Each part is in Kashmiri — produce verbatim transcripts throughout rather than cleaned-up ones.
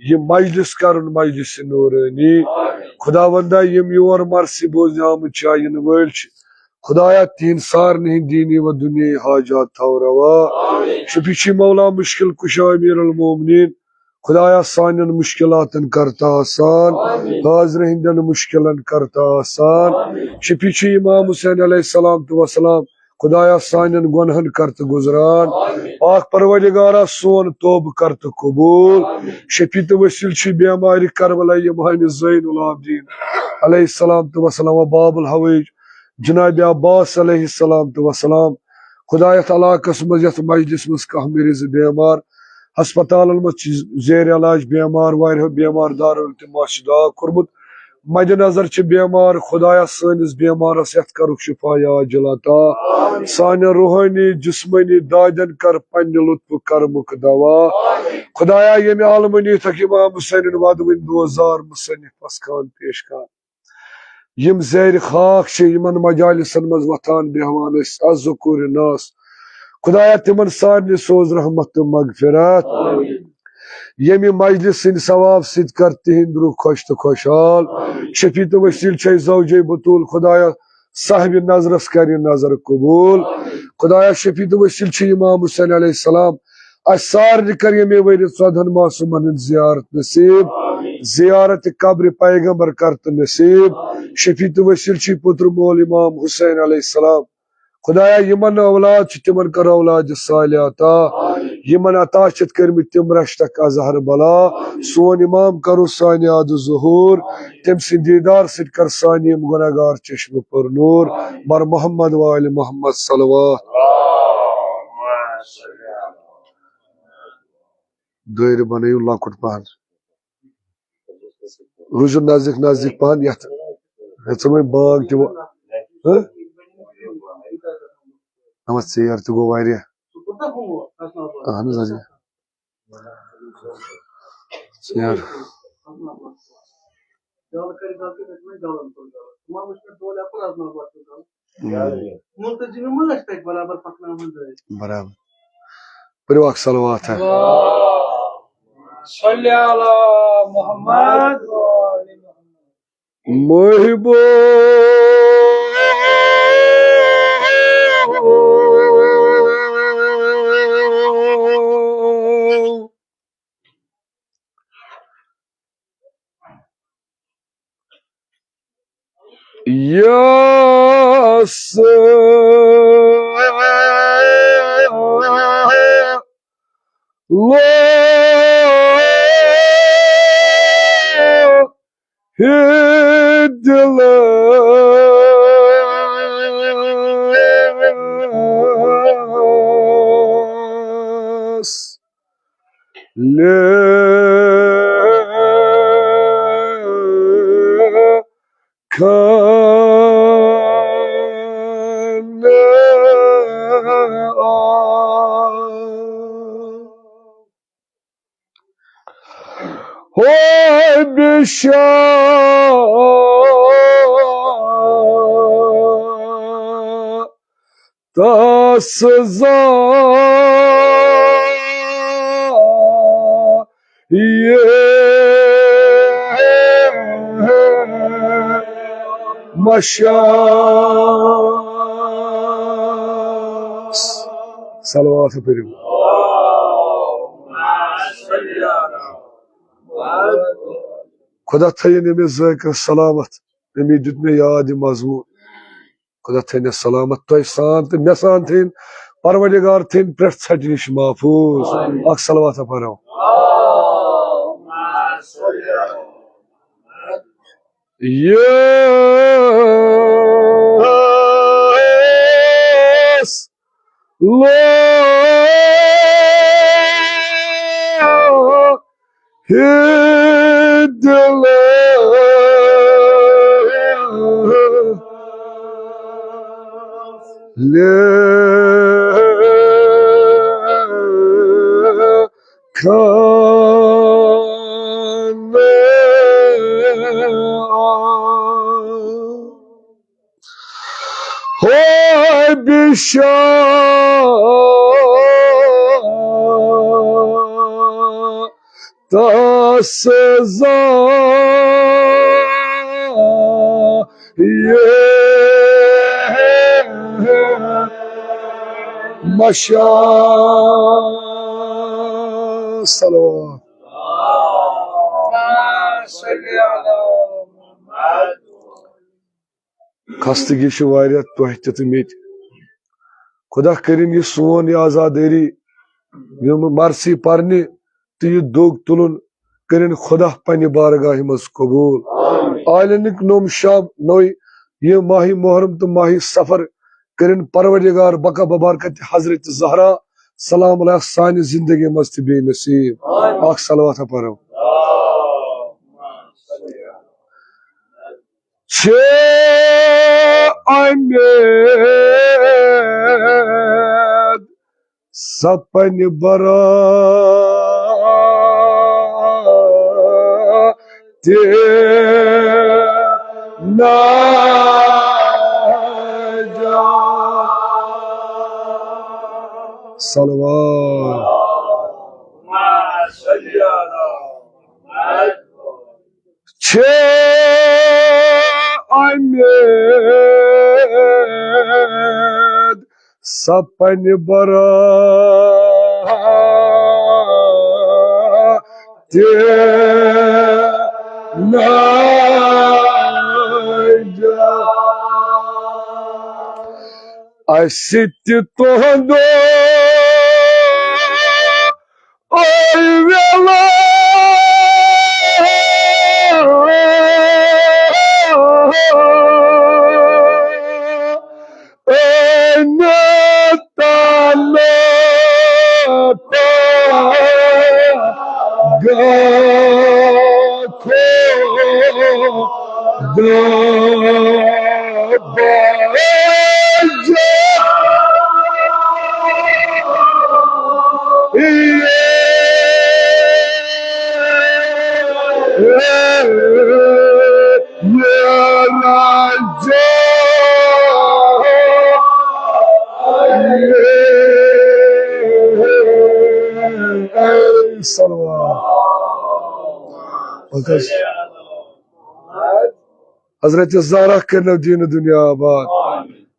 یہِ مجلس کرُن مجلس نورانی۔ خداوندا، یِم یور مرثی بوزنہِ آمٕتۍ چھِ، یِنہٕ وٲلۍ چھِ، خدایا، تِہنٛدۍ سارنٕے ہٕنٛدۍ دینی و دُنیاہی حاجات تھاو روا۔ شفیع چھی مولا مشکل کشا امیر المومنین، خدایا، سانٮ۪ن مشکلاتن کر تہٕ آسان، حاضرِ ہٕنٛدٮ۪ن مشکلن کر تہٕ آسان۔ شفیع چھی امام حسین علیہ السلام تہٕ وسلام، خدایا، سانٮ۪ن گۄنہن کر تہٕ گُزران۔ پاک پروردگارا، سون توبہٕ کر تہٕ قبول۔ شفیع تہٕ وسیل چھی بیمارِ کربلا امام زین العابدین علیہ السلام تہٕ وسلام و باب الحوائج جناب عباس علیہ السلام تہٕ وسلام۔ خدایا، یتھ علاقس منٛز، یتھ مجلس منٛز کانٛہہ مریض بیمار، ہسپتالن منٛز چھِ زیر علاج بیمار، واریاہو بیمار دارو التماس چھِ دعا کوٚرمُت۔ مد نظر چھِ بیمار، خدایا، سٲنِس بیمارس یتھ کرُکھ شفا یا عاجل عطا۔ سانٮ۪ن روحٲنی، جسمٲنی دادٮ۪ن کر پننہِ لطفہٕ کرمُک دوا۔ خدایا، ییٚمہِ عالمٲنی تھکھ امام حسینن ودوٕنۍ دوزار مصنفس خان پیش کر۔ یِم زیر خاک چھِ، یِمن مجالسن منٛز وۄتھان بیہوان ٲسۍ، از ذکور ناس۔ خدایا، تِمن سارنٕے سوز رحمت تہٕ مغفرت۔ ییٚمہِ مجلس سٕنٛدِ ثواب سۭتۍ کر تِہنٛدۍ روح خۄش تہٕ خۄشحال۔ شفیع تہٕ وسیل چھے زوجے بتول، خدایا، صاحبِ نظرس کر یہِ نظر قبول۔ خدایا، شفیع تہٕ وسیل چھِ امام حسین علیہ السلام۔ اسہِ سارنٕے کر ییٚمے ؤرۍ ژۄدہن معصومن ہٕنٛز زیارت نصیب۔ زیارت قبرِ پیغمبر کر تہٕ نصیب۔ شفیع تہٕ وسیل چھی پُتر مول امام حسین علیہ السلام۔ خدایا، یِمن نہٕ اولاد چھِ، تِمن کر اولادِ صالحہ عطا۔ یِمن عطا چھِتھ کٔرمٕتۍ، تِم رچھتکھ از ہر بلا۔ سون امام کرو سانہِ یادٕ ظہور۔ تٔمۍ سٕنٛدِ دیٖدار سۭتۍ کر سانہِ یِم گۄناہگار چشمہٕ پر نور۔ بر محمد و آل محمد صلوات۔ دٲیرٕ بنٲیِو لۄکُٹ پہن۔ روٗزِو نزدیٖک نزدیٖک پہن یتھ۔ یتھ وۄنۍ بانگ تہِ وۄنۍ۔ ہہ؟ اَما ژیر تہِ گوٚو واریاہ۔ اہن حظ، اہن حظ۔ ژیر۔ منتظم ما ٲسۍ تَتہِ برابر پَکناوان دٲرِتھ؟ برابر۔ پٔرِو اکھ صلوات ہا۔ صلی علی محمد۔ محبو۔ یس دِلس لیکھن آ۔ ہو بشار تس زا یہ مشاس۔ صلوات پٔرِو۔ خدا تھٲیِن أمِس ذٲکرَس سلامت، أمی دیُت مےٚ یاد یہِ مضموٗن۔ خدا تھٲینَس سلامت، تۄہہِ سان تہٕ مےٚ سان تھٲیِن پروردگار، تھٲیِن پرٛٮ۪تھ ژھٹہِ نِش محفوٗظ۔ آمین۔ اکھ صلوات پرو۔ یس لو ہدل لیکھن آ۔ ہو بشار تس زا یہ مشا صلوات۔ خستگی چھِ واریاہ تۄہہِ تہِ تہٕ مےٚ تہِ۔ خدا کٔرِن یہِ سون یہِ عزادٲری، یِم مرثی پرنہِ تہٕ یہِ دوٚگ تُلُن کٔرِن خدا پننہِ بارگاہہِ منٛز قبوٗل۔ عالنٕکۍ نوٚم شب نوٚے یہِ ماہِ محرم تہٕ ماہِ صفر کٔرِن پروردگار بقا ببرکت حضرت زہرا سلام علیہا سانہِ زندگی منٛز تہِ بیٚیہِ نصیب۔ اکھ صلوات پرو۔ چھِ امید سپنہِ برا تہِ ناجا۔ صلوات۔ چھِ امید سپنہِ برا تہِ ناجا۔ اسہِ تہِ تُہنٛدو اوے ویلا اے نتانہ پا گا کھو دا باجا۔ صلوات۔ حضرت زہرا کٔرنو دیٖنہٕ دُنیا آباد۔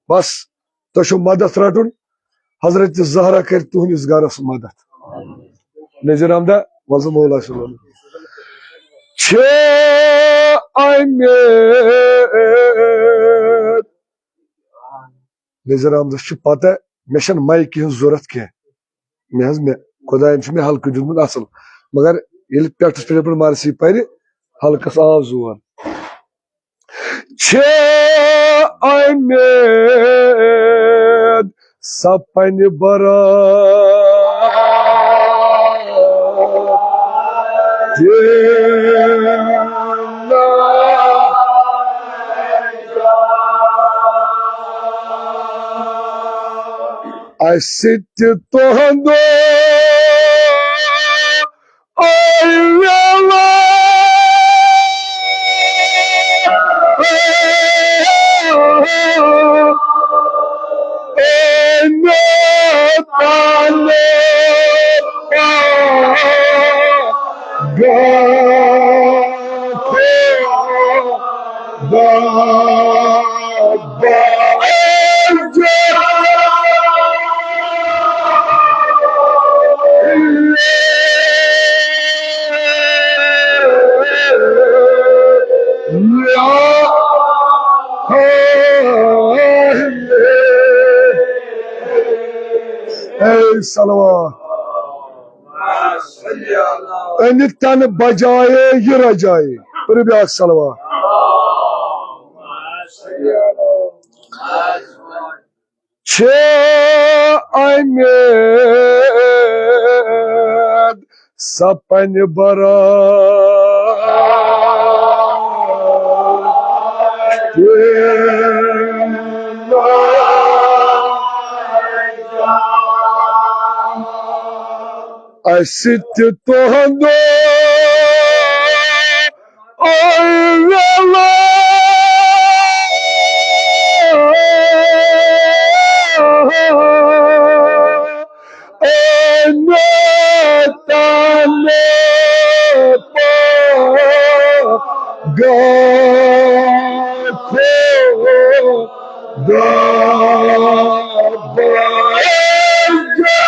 بس، تۄہہِ چھُو مدد رٹُن۔ حضرت زہرا کرِ تُہنٛدِس گرس مدد۔ نذیر احمد، وَلہٕ سا مولا صٲب۔ چھِ امید نذیر احمدس چھِ پتہ، مےٚ چھَنہٕ مایکہِ ہٕنٛز ضروٗرت کینٛہہ۔ مےٚ حظ، مےٚ، خۄدایَن چھُ مےٚ ہلکہٕ دیُتمُت اَصٕل، مگر ییٚلہِ پٮ۪ٹھَس پٮ۪ٹھ یَپٲرۍ مرثی پَرِ، ہلکَس آو زور۔ چھِ امید سپنہِ برا اسہِ تہِ تُہنٛدو اے صلوات۔ انہِ تنہٕ بجایے یہِ رجایے۔ پٔرِو بیٛاکھ صلوات۔ چھِ امید سپنہِ برا اسہِ تہِ تُہنٛدو اوے ویلا اے نتانہ گا خدا بنجا۔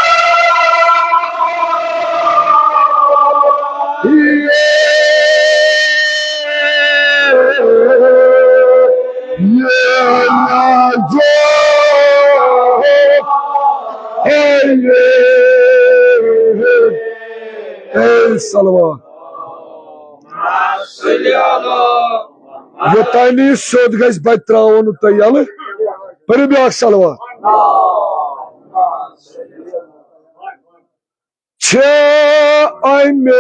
یہ، یہ نہ جو ہے یہ۔ اے صلوات۔ یوٚتام یہِ سیوٚد گژھِ، بہٕ تہِ ترٛاوو نہٕ تۄہہِ یَلہٕ۔ پٔرِو بیٛاکھ صلوات۔ چھِ اَمہِ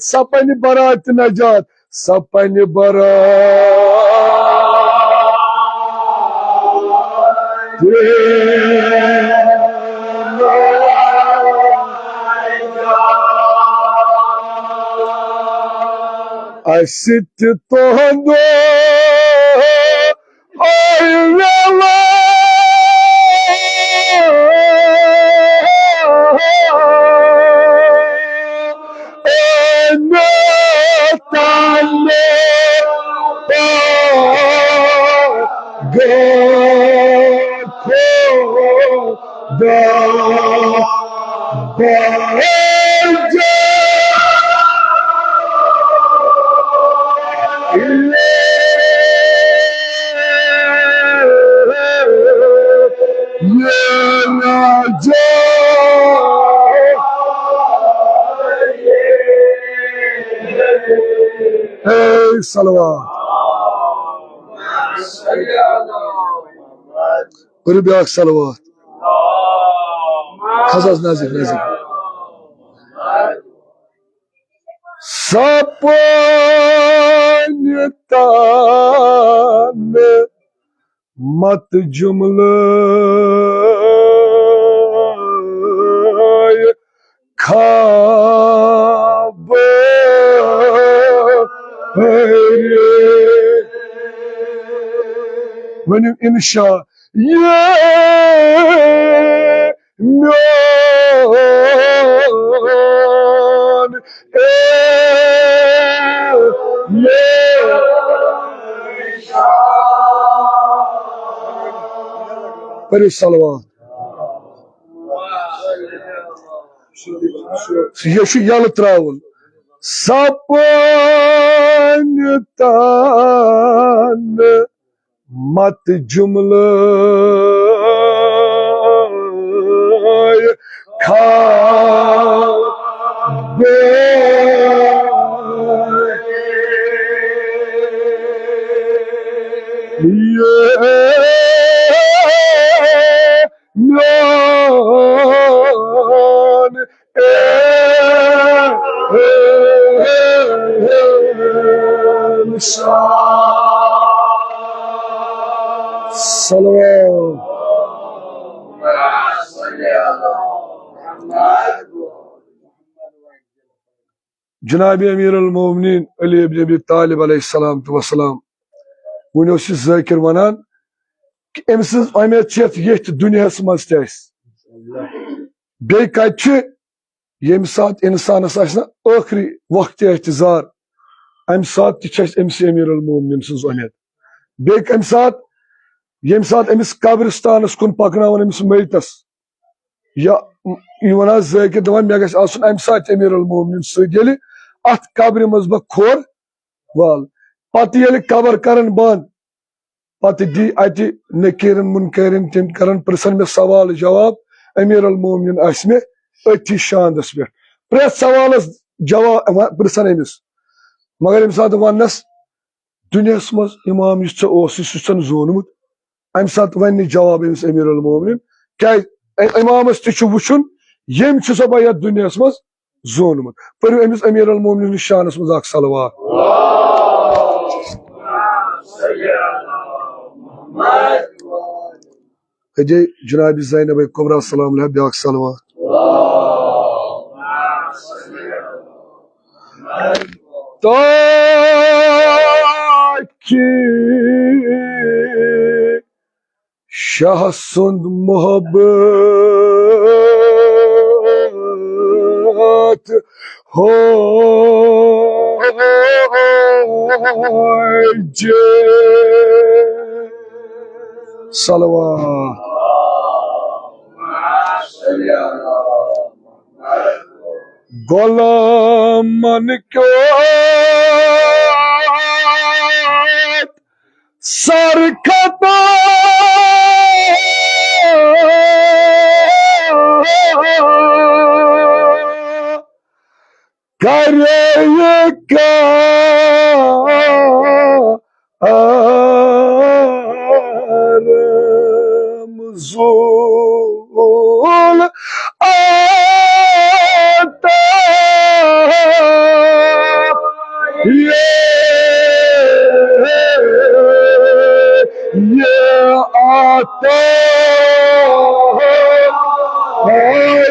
سپنہِ برات نجات، سپنہِ برات۔ اسہِ تہِ تُہنٛدو، اے ویلا، اے مےٚ تام گوٚو۔ خدا بنجا۔ یہ راجا۔ اے صلوات۔ کٔرِو بیٛاکھ صلوات۔ کھس حظ نزدیٖک، نزدیٖک۔ سپنہِ تام مت جملہٕ خواب۔ ؤنِو انشاء۔ یہ میون، اے میون۔ پٔرِو صلوات۔ یہِ چھُ یَلہٕ ترٛاوُن۔ سپنہِ تام مت جملہٕ خواب۔ یہ میون۔ صلوات۔ جناب امیر المومنین علی ابن ابی طالب علیہ السلام تو وسلام، وۄنۍ اوس یہِ ذٲکر ونان کہِ أمۍ سٕنٛز اُمید چھِ یتھ ییٚتھۍ دُنیاہس منٛز تہِ اَسہِ۔ بیٚیہِ کتہِ چھِ؟ ییٚمہِ ساتہٕ اِنسانَس آسہِ نہ ٲخری وقتِ احتضار، اَمہِ ساتہٕ تہِ چھِ اَسہِ أمِسٕے امیر المومنین سٕنٛز اُمید۔ بیٚیہِ کَمہِ ساتہٕ؟ ییٚمہِ ساتہٕ أمِس قبرِستانَس کُن پَکناوَن أمِس میتَس، یا یہِ وَنان ذٲکِر، دَپان، مےٚ گژھِ آسُن اَمہِ ساتہٕ تہِ امیر المومنین سۭتۍ، ییٚلہِ اَتھ قبرِ منٛز بہٕ کھور والہٕ۔ پَتہٕ ییٚلہِ قبر کَرَن بنٛد، پتہٕ دی اتہِ نکیرن منکرن، تِم کرن، پرژھن مےٚ سوال جواب، امیر المومنین آسہِ مےٚ أتھی شاندس پٮ۪ٹھ پرٛٮ۪تھ سوالس جواب، پرژھن أمِس۔ مگر ییٚمہِ ساتہٕ وننس دُنیاہس منٛز امام یُس ژےٚ اوسُے، سُہ چھُ ژےٚ زونمُت، امہِ ساتہٕ ونہِ نہٕ جواب أمِس امیر المومنین، کیازِ امامس تہِ چھُ وٕچھُن، ییٚمۍ چھُ سا بہٕ یتھ دُنیاہس منٛز زونمُت۔ پٔرِو أمِس امیر المومنین شانس منٛز اکھ صلوات۔ أجے جناب زینب کبریٰ سلام علیہا بیاکھ صلوات۔ تاکہ شاہ سُنٛد محبت ہو صلوات۔ غلامن کیُتھ سرکھتا کرے یہ کار۔ رمزول آتا یہ، یہ آتا یہ۔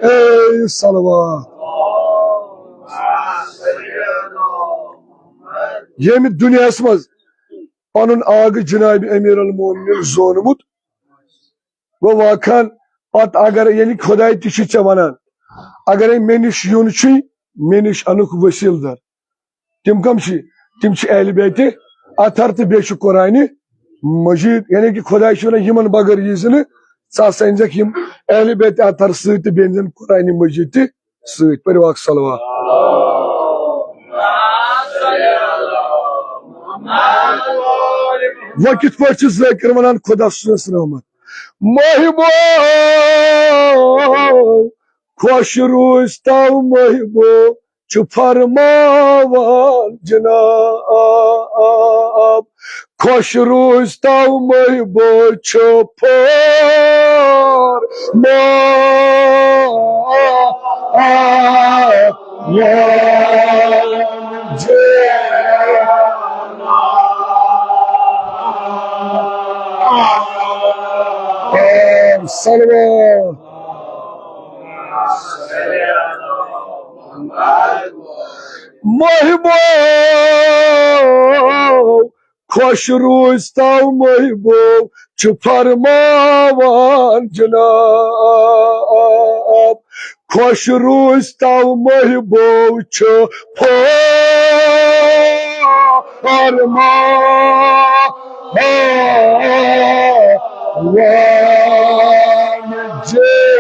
اے صلوات۔ ییٚمہِ دُنیاہَس منٛز پنُن آگہٕ جناب امیر المومنین زونمُت۔ گوٚو واقعاً پتہٕ اگر یعنی خداے تہِ چھُ ژےٚ ونان، اگرے مےٚ نِش یُن چھُے، مےٚ نِش انُکھ وسیٖلہٕ در۔ تِم کم چھِ؟ تِم چھِ اہل بیت اطہر تہٕ بیٚیہِ چھُ قرآنِ مجید، یعنی کہِ خداے چھُ ونان یِمن بغٲر یی زِ نہٕ ژٕ ہسا أنزٮ۪کھ یِم اہل بیت اطہر سۭتۍ تہٕ بیٚیہِ أنزٮ۪ن قرآنِ مجید تہِ سۭتۍ۔ پٔرِو اکھ صلوات۔ وۄنۍ کِتھ پٲٹھۍ چھِ ذٲکِر وَنان خۄدا سٕنٛز رحمت؟ محبوب، خۄش روٗزۍ تو محبوب چھُ فرماوان جناب۔ خۄش روٗزۍ تو محبوب چھُ فرماوان جناب۔ صلوات۔ محبوب، خۄش روٗزۍ تو محبوب چھُ فرماوان جناب۔ خۄش روٗزۍ تو محبوب چھُ فرماوان جناب۔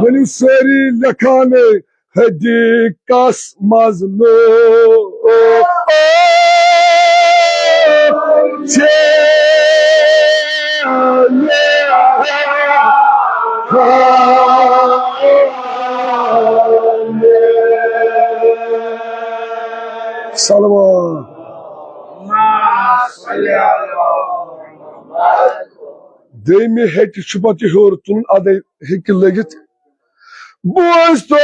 ؤنِو سٲری لیکھان، ہدی کس مز نو چے صلوات۔ دوٚیمہِ ہیٚٹہِ چھُ پتہٕ یہِ ہیوٚر تُلُن، ادے ہیٚکہِ لٔگِتھ۔ بوز تو،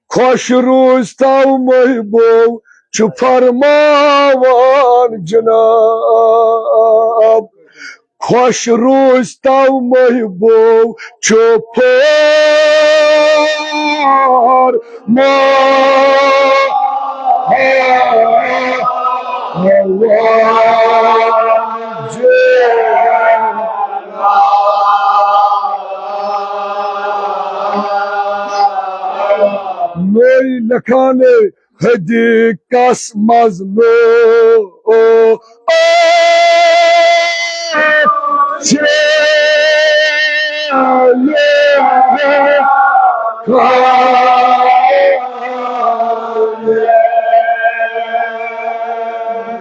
خۄش روٗزۍ تو محبوب چھُ فرماوان جناب۔ خۄش روٗزۍ تو محبوب چھُ فرماوان۔ نوٚے لیکھان ہدی کس مز نو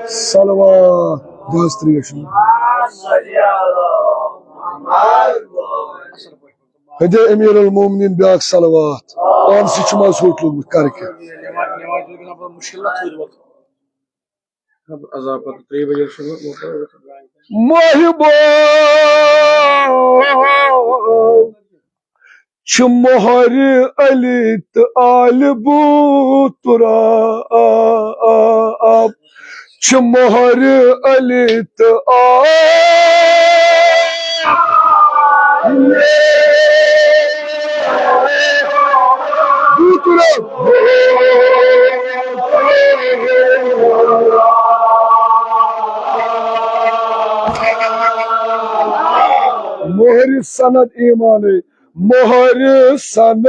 صلوات۔ بس تریش۔ ہدے امیر المومنین بیاکھ صلوات۔ پانسٕے چھُ مَزٕ ہوٚٹ لوٚگمُت کرٕ کیٛاہ۔ عذاب پتہٕ ترٛیٚیہِ بجے چھُ محبوب چھُ مۄہرِ علی تہٕ آلِ بوٗترا۔ چھِ مۄہر علی تہٕ آل بوٗترا۔ سند ایمانٕے مۄہر سند۔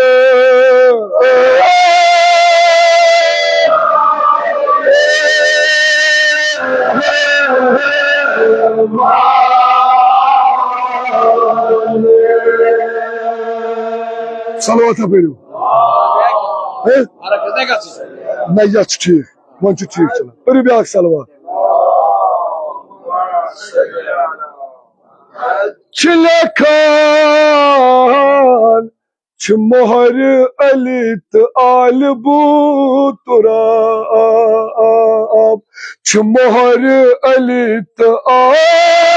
صلوات پٔرِو۔ ہے؟ نہ، یتھ چھُ ٹھیٖک۔ وۄنۍ چھُ ٹھیٖک چلان۔ پٔرِو بیٛاکھ صلوات۔ چھِ لیکھان چھِ مۄہر علی تہٕ آلہِ بوٗ تُراب، چھِ مۄہر علی تہٕ آلہِ بوٗ۔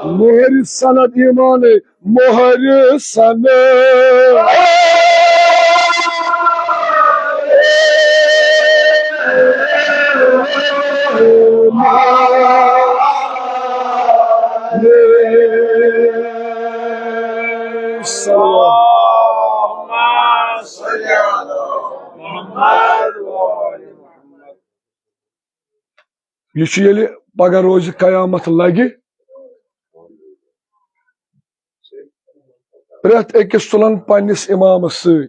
مۄہر سند ایمانٕے مۄہر سند۔ یہِ چھُ ییٚلہِ پگاہ روزِ قیامت لگہِ، پرٛٮ۪تھ أکِس تُلن پننِس امامس سۭتۍ۔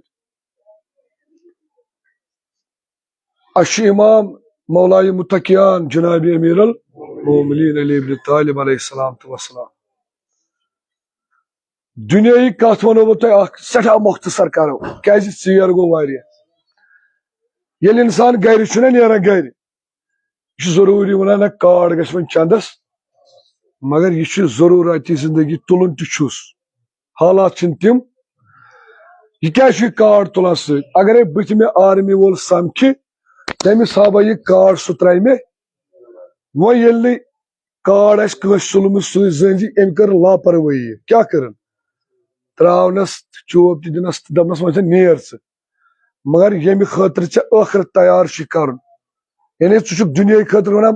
اَسہِ چھُ امام مولای متقیان جناب امیر المومنین علی ابن طالب علیہ السلام تہٕ وسلام۔ دُنیاہٕچ کتھ ونو بہٕ تۄہہِ اکھ سٮ۪ٹھاہ مختصر کرو، کیازِ ژیر گوٚو واریاہ۔ ییٚلہِ انسان گرِ چھُنہ نیران گرِ، یہِ چھُ ضروٗری ونان، نہ، کارڈ گژھِ وۄنۍ چندس، مگر یہِ چھُ ضروٗرتی زندگی تُلُن تہِ چھُس۔ حالات چھِنہٕ تِم۔ یہِ کیازِ چھُ یہِ کارڈ تُلان سۭتۍ؟ اگرے بٕتھِ مےٚ آرمی وول سمکھِ، تٔمِس ہاوٕ بہٕ یہِ کارڈ، سُہ ترٛاوِ مےٚ۔ وۄنۍ ییٚلہِ نہٕ کارڈ آسہِ کٲنٛسہِ تُلمُت سۭتۍ، زٲنۍ زِ أمۍ کٔر لاپروٲہی۔ کیٛاہ کٔرٕن؟ ترٛاونس تہٕ چوب تہِ دِنس تہٕ دپنس، "وۄنۍ ژٕ نیر ژٕ۔" مگر ییٚمہِ خٲطرٕ ژےٚ ٲخرت تیار چھُے کرُن، یعنی ژٕ چھُکھ دُنیاہٕکۍ خٲطرٕ ونان،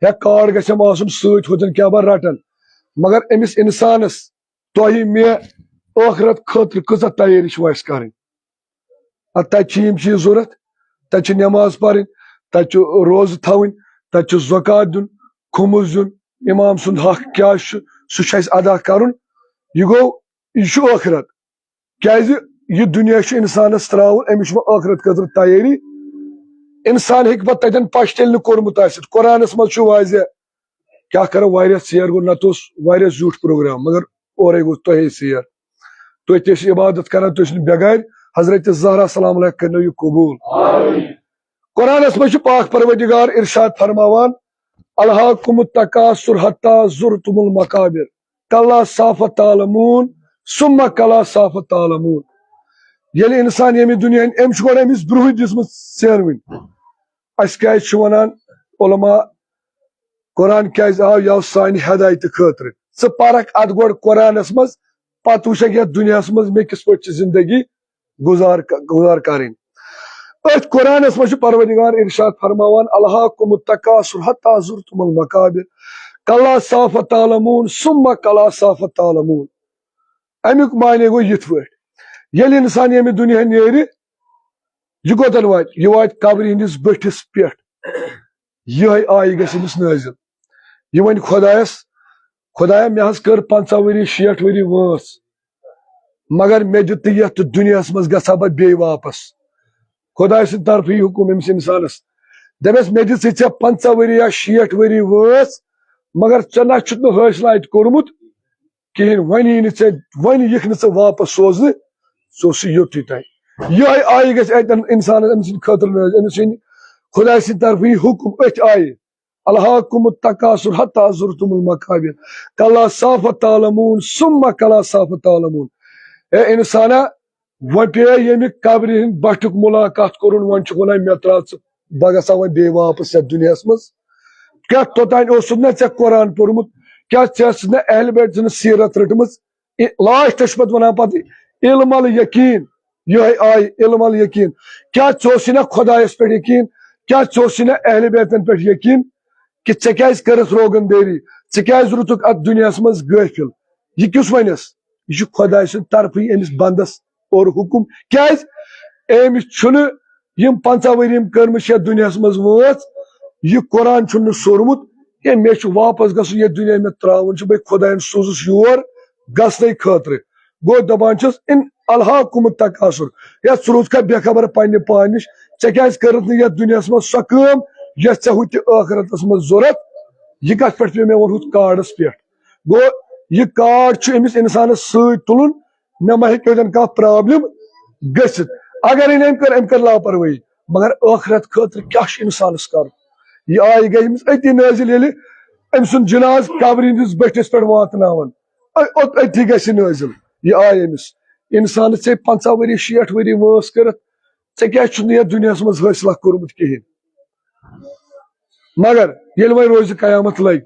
"ہے، کارڈ گژھٮ۪م آسُن سۭتۍ، ہوٚتٮ۪ن کیٛاہ بہٕ رٹن۔" مگر أمِس انسانس، تۄہہِ مےٚ ٲخرت خٲطرٕ کۭژاہ تیٲری چھِ وۄنۍ اَسہِ کرٕنۍ؟ ادٕ تتہِ چھِ یِم چیٖز ضوٚرتھ، تتہِ چھِ نٮ۪ماز پرٕنۍ، تتہِ چھُ روزٕ تھاوٕنۍ، تتہِ چھُ زکوٰۃ دیُن، خمس دیُن، امام سُنٛد حق کیٛاہ چھُ، سُہ چھُ اَسہِ ادا کرُن۔ یہِ گوٚو، یہِ چھُ ٲخرت۔ کیازِ یہِ دُنیا چھُ انسانس ترٛاوُن، أمِس چھُ وۄنۍ ٲخرت خٲطرٕ تیٲری۔ انسان ہیٚکہِ پتہٕ تتٮ۪ن پشہِ تیٚلہِ نہٕ کوٚرمُت ٲسِتھ۔ قرآنس منٛز چھُ واضح، کیٛاہ کرو، واریاہ ژیر گوٚو، نتہٕ اوس واریاہ زیوٗٹھ پروگرام، مگر اورے گوٚو تۄہے ژیر۔ تُہۍ تہِ ٲسِو عبادت کران، تُہۍ ٲسِو نہٕ بٮ۪گارِ۔ حضرت زہرا سلام علیہا کٔرنو یہِ قبوٗل۔ قرآنس منٛز چھُ پاک پروردگار ارشاد فرماوان، "الہاکم التکاثر حتی زرتم المقابر، کلا سوف تعلمون، ثم کلا سوف تعلمون۔" ییٚلہِ انسان ییٚمہِ دُنیا ہٕنٛدۍ، أمۍ چھُ گۄڈٕ أمِس برٛونٛہٕے دِژمٕژ ژینوٕنۍ۔ اَسہِ کیٛازِ چھِ وَنان علماء، قرآن کیٛازِ آو؟ یہِ آو سانہِ ہدایتہٕ خٲطرٕ۔ ژٕ پرکھ اَتھ گۄڈٕ قرآنس منٛز، پتہٕ وٕچھکھ یَتھ دُنیاہس منٛز مےٚ کِتھ پٲٹھۍ چھِ زندگی گُزار، گُزار کرٕنۍ۔ أتھۍ قرآنس منٛز چھُ پروردگار ارشاد فرماوان، "الہاکم التکاثر حتی زرتم المقابر، کلا سوف تعلمون، ثم کلا سوف تعلمون۔" اَمیُک معنی گوٚو یِتھ پٲٹھۍ، ییٚلہِ انسان ییٚمہِ دُنیا نیرِ، یہِ کوٚتَن واتہِ؟ یہِ واتہِ قبرِ ہٕنٛدِس بٔٹھِس پٮ۪ٹھ۔ یِہوٚے آیہِ گژھِ أمِس نٲزِل۔ یہِ وَنہِ خۄدایَس، "خۄدایا، مےٚ حظ کٔر پنٛژاہ ؤری، شیٹھ ؤری وٲنٛس، مگر مےٚ دیُت نہٕ یَتھ دُنیاہَس منٛز، گژھٕ ہا بہٕ بیٚیہِ واپَس؟" خۄداے سٕنٛدِ طرفہٕ یہِ حُکُم أمِس اِنسانَس۔ دَپٮ۪س، "مےٚ دِژٕے ژےٚ پنٛژاہ ؤری یا شیٹھ ؤری وٲنٛس، مگر ژےٚ نہ چھُتھ نہٕ حٲصِل اَتہِ کوٚرمُت کِہیٖنۍ، وۄنۍ یی نہٕ ژےٚ، وۄنۍ یِکھ نہٕ ژٕ واپَس سوزنہٕ، ژٕ اوسُے یوٚتُے تام۔" یِہوٚے آیہِ گژھِ اَتٮ۪ن اِنسانَس، أمۍ سٕنٛدِ خٲطرٕ نٲزِل، أمِس یی نہٕ خۄداے سٕنٛدِ طرفہٕ یہِ حُکُم أتھۍ آیہِ، "الہاکم التکاثر حتی زرتم المقابر، کلا سوف تعلمون، ثم کلا سوف تعلمون۔" اے اِنسانا، وۄنۍ پیٚیہِ ییٚمہِ قبرِ ہٕنٛدِ بَٹھیُک مُلاقات کوٚرُن، وۄنۍ چھُکھ وَنان، "مےٚ ترٛاو ژٕ، بہٕ گژھٕ ہا وۄنۍ بیٚیہِ واپَس یَتھ دُنیاہَس منٛز۔" کیٛاہ توٚتام اوسُتھ نہ ژےٚ قرآن پوٚرمُت؟ کیٛاہ ژےٚ ٲسٕتھ نہ اہل بیت سٕنٛز سیٖرت رٔٹمٕژ؟ اِ-، لاسٹَس چھُ پَتہٕ وَنان پَتہٕ علم الیقین، یِہوٚے آیہِ علم الیقین۔ کیٛاہ ژےٚ اوسُے نہ خۄدایَس پٮ۪ٹھ یقیٖن؟ کیٛاہ ژےٚ اوسُے نہ اہل بیتَن پٮ۪ٹھ یقیٖن؟ کہِ ژےٚ کیٛازِ کٔرٕتھ روغن دٲری؟ ژٕ کیٛازِ روٗدُکھ اَتھ دُنیاہَس منٛز غٲفِل؟ یہِ کیُس ونٮ۪س؟ یہِ چھُ خۄداے سٕنٛدِ طرفٕے أمِس بندس اور حُکُم۔ کیازِ؟ أمِس چھُنہٕ یِم پنٛژاہ ؤری یِم کٔرمٕژ چھِ یَتھ دُنیاہَس منٛز وٲنٛس، یہِ قرآن چھُنہٕ سوٗرمُت کینٛہہ۔ مےٚ چھُ واپس گژھُن، یَتھ دُنیا مےٚ ترٛاوُن چھُ، بہٕ خۄدایَن سوٗزُس یور گژھنَے خٲطرٕ۔ گوٚو دَپان چھِس، "ان الہاکم التکاثر"، یا ژٕ روٗزکھا بے خبر پننہِ پانہِ نِش؟ ژےٚ کیازِ کٔرٕتھ نہٕ یَتھ دُنیاہَس منٛز سۄ کٲم یۄس ژےٚ ہُتہِ ٲخرتَس منٛز ضوٚرَتھ؟ یہِ کَتھ پٮ۪ٹھ پیوٚو مےٚ ووٚنمُت کاڈَس پٮ۪ٹھ؟ گوٚو یہِ کارڈ چھُ أمِس اِنسانَس سۭتۍ تُلُن، مےٚ ما ہیٚکہِ ییٚتٮ۪ن کانٛہہ پرابلم گٔژھِتھ۔ اگرے نہٕ أمۍ کٔر، أمۍ کٔر لاپروٲہی، مگر ٲخرت خٲطرٕ کیٛاہ چھُ اِنسانَس کَرُن؟ یہِ آیہِ گٔے أمِس أتی نٲزِل، ییٚلہِ أمۍ سُنٛد جنازٕ قبرِ ہِنٛدِس بٔٹھِس پٮ۪ٹھ واتناوَن۔ أ-، اوٚت-، أتی گژھِ نٲزِل۔ یہِ آیہِ أمِس۔ اِنسانَس ژےٚ پنٛژاہ ؤری، شیٹھ ؤری وٲنٛس کٔرِتھ، ژےٚ کیٛازِ چھُنہٕ یَتھ دُنیاہَس منٛز حٲصِلہ کوٚرمُت کِہیٖنۍ؟ مگر ییٚلہِ وۄنۍ روزِ قیامت لگہِ،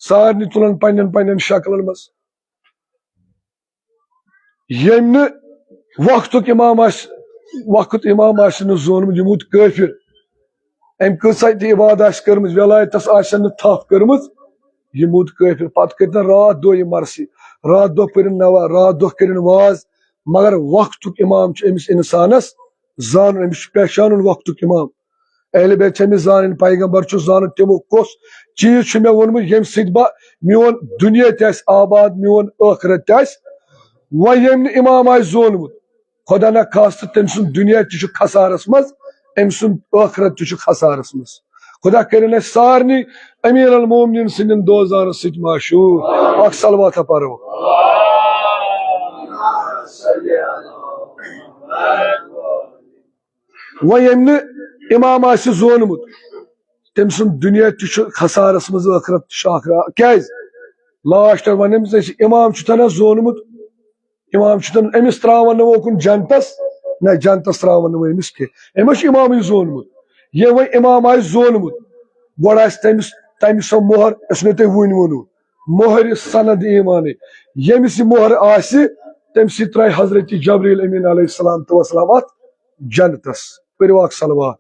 سارنٕے تُلَن پنٛنٮ۪ن پنٛنٮ۪ن شکلَن منٛز۔ ییٚمۍ نہٕ وقتُک امام آسہِ، وقت امام آسہِ نہٕ زونمُت، یہِ موٗد کٲفِر۔ أمۍ کۭژاہ تہِ عبادت آسہِ کٔرمٕژ، وِلایتَس آسن نہٕ تھپھ کٔرمٕژ، یہِ موٗد کٲفِر۔ پتہٕ کٔرِتن راتھ دۄہ یہِ مرثی، راتھ دۄہ پٔرِن نوا-، راتھ دۄہ کٔرِن واز، مگر وقتُک امام چھُ أمِس اِنسانَس زانُن، أمِس چھُ پہچانُن وقتُک امام۔ اہل بیت چھِ أمِس زانٕنۍ، پیغمبر چھُ زانُن، تِمو کُس چیٖز چھُ مےٚ ووٚنمُت، ییٚمہِ سۭتۍ بہٕ میون دُنیا تہِ آسہِ آباد، میون ٲخرت تہِ آسہِ۔ وۄنۍ ییٚمۍ نہٕ امام آسہِ زونمُت، خۄدا نہ خاستہٕ تٔمۍ سُنٛد دُنیا تہِ چھُ خسارس منٛز، أمۍ سُنٛد ٲخرت تہِ چھُ خسارس منٛز۔ خۄدا کٔرِنۍ اَسہِ سارنٕے امیر المومنین سٕنٛدٮ۪ن دوزانس سۭتۍ معشوٗر۔ اکھ صلواتہ پرو۔ وۄنۍ ییٚمۍ نہٕ امام آسہِ زونمُت، تٔمۍ سُنٛد دُنیا تہِ چھُ خسارس منٛز، ٲخرت تہِ چھُ آخرت۔ کیازِ؟ لاسٹس وَنہِ أمِس، أسۍ امام چھُ تھنا زونمُت، امام چھُ تھنا، أمِس ترٛاوَن نہٕ وۄنۍ کُن جنتس، نہ جنتس ترٛاوَن نہٕ وۄنۍ أمِس کینٛہہ، أمِس چھُ امامٕے زونمُت۔ ییٚلہِ وۄنۍ امام آسہِ زونمُت، گۄڈٕ آسہِ تٔمِس، تٔمِس سۄ مۄہر، یۄس مےٚ تۄہہِ وُنۍ ووٚنوُ۔ مۄہرِ سند ایمانٕچ۔ ییٚمِس یہِ مۄہر آسہِ، تٔمۍ سٕے ترٛایہِ حضرت جبریل امین علیہ السلام تہٕ وسلام اتھ جنتس۔ پٔرِو اکھ صلوات۔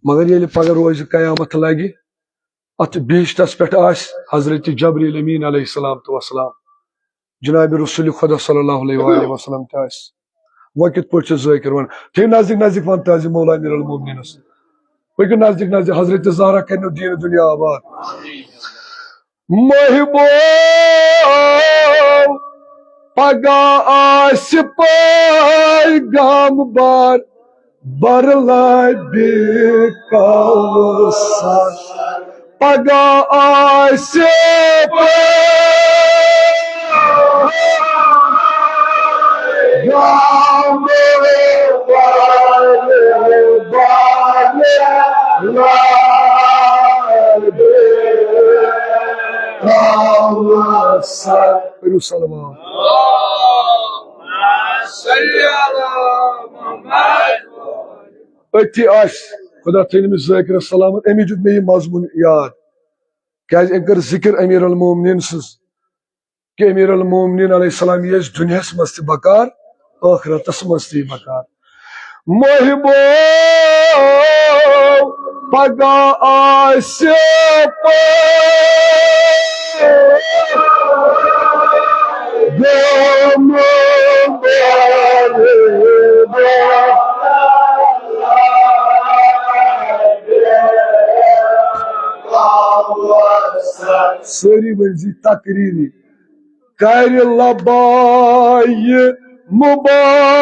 مگر ییٚلہِ پگاہ روزِ قیامت لگہِ، اتھ بہشتس پٮ۪ٹھ آسہِ حضرت جبریل امین علیہ السلام تہٕ وسلام، جناب رسول خدا صلی اللہ علیہ وآلہ وسلم تہِ آسہِ۔ وۄنۍ کِتھ پٲٹھۍ چھِ ذٲکر وَنان؟ تھٲیِو نزدیٖک نزدیٖک وَن تعظیم مولا امیر المومنینس۔ پٔکِو نزدیٖک نزدیٖک، حضرت زہرا کَرنو دیٖن دُنیا آباد۔ محبوب، پگاہ آسہِ پیغام بار، بر لبِ کوثر۔ پگاہ آسہِ پیغام بار، بر لبِ کوثر۔ کٔرِو صلوات۔ صلی علی محمد۔ أتھی آسہِ، خدا تھٲینۍ أمِس ذٲکرَس سلامت، أمی دیُت مےٚ یہِ مضموٗن یاد۔ کیازِ أمۍ کٔر ذِکِر امیر المومنین سٕنٛز، کہِ امیر المومنین علیہ السلام یہِ ٲسۍ دُنیاہَس منٛز تہِ بکار، ٲخرتَس منٛز تہِ بکار۔ محبوب، پگاہ آسہِ پیغام بار۔ سٲری ؤنۍ زِ تقریری۔ کرِ لبایہِ مبارک۔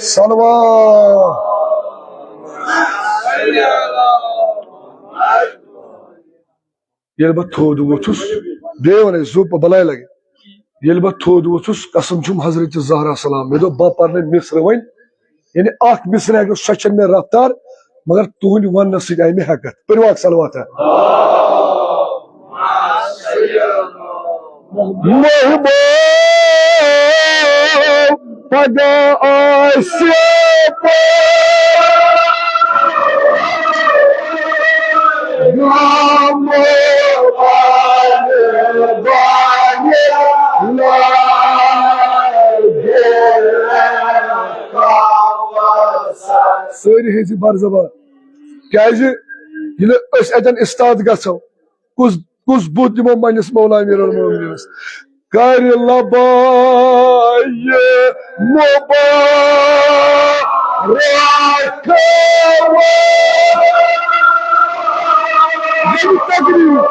صلوات۔ ییٚلہِ بہٕ تھوٚد ووٚتھُس، بیٚیہِ وَنَے زُو بَلاے لَگہِ۔ ییٚلہِ بہٕ تھوٚد ووٚتھُس، قسم چھُم حضرت زہرا سلام، مےٚ دوٚپ، بہٕ پَرٕ نہٕ مِصرٕ وۄنۍ، یعنی اَکھ مِصرٕ ہٮ۪کہٕ، سۄ چھَنہٕ مےٚ رفتار، مگر تُہٕنٛدِ وَننہٕ سۭتۍ آیہِ مےٚ ہٮ۪کَتھ۔ پٔرِو اَکھ صلواتہ۔ محبوب پگاہ آسہِ پیغام بانہِ بانہِ لاگہِ۔ سٲری ہیٚزِ بر زبان، کیازِ ییٚلہِ أسۍ اتٮ۪ن استاد گژھو، کُس کُس بُتھ دِمو پننِس مولا امیر المومنینس؟ کرِ لبایہِ مبارک تقریب۔